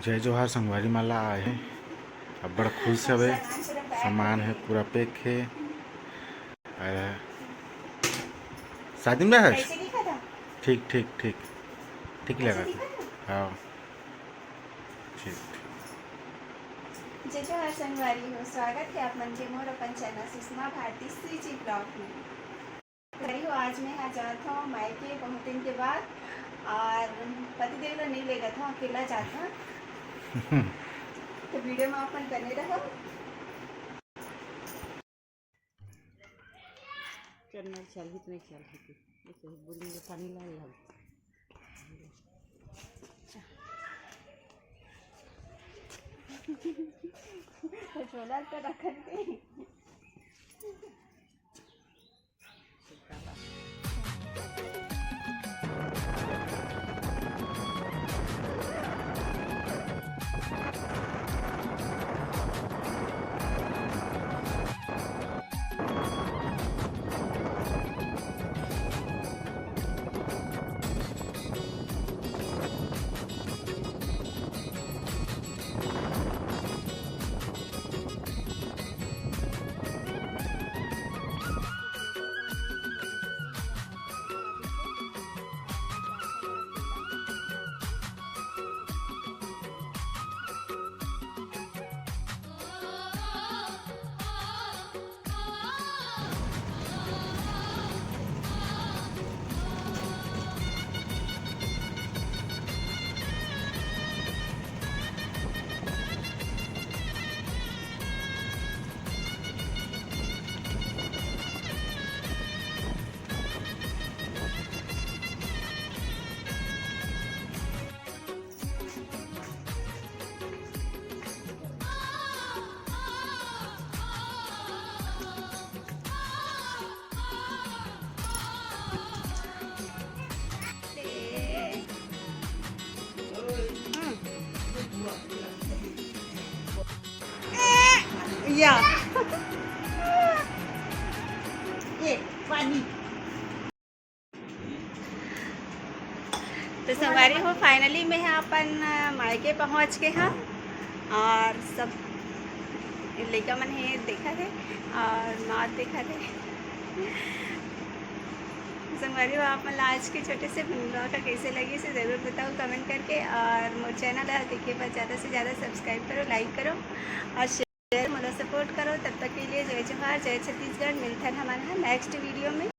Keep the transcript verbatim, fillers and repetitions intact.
जय जोहार संगवारी मन ला, आए हे, अब्बड़ खुश हवे। सामान हे, पूरा पैक हे। अरे, शादी में है? ठीक, ठीक, ठीक, ठीक लगा। हाँ, ठीक। जय जोहार संगवारी हो, स्वागत है आप मन के मोर अपन चैनल सुषमा भारती सीजी ब्लॉग में। संगवारी हो, आज मैं हा जात हूँ मायके बहुत दिन के बाद, और पतिदेव ला नहीं लेगत हूँ, अकेला जात हूँ। तो वीडियो में अपन बने रहो। चल, नहीं चल, नहीं चल, ये तो बोलेंगे पानी ला लग। तो झोला तो रखन के। या। ये पानी। तो संगवारी हो, finally मैं ह अपन, अ, मायके पहुँच के हँव, और सब लइका मन हे देखत हे और माँ देखत हे। संगवारी हो, आप मन ला आज के छोटे से vlog ह कइसे लगिस हे ज़रूर बताओ comment करके, और मोर channel ह देखे बर ज़्यादा से ज़्यादा subscribe करो, like करो और share, मोला support करो। तब तक के लिए जय जोहार, जय छत्तीसगढ़। मिलथन हमन ह next video में।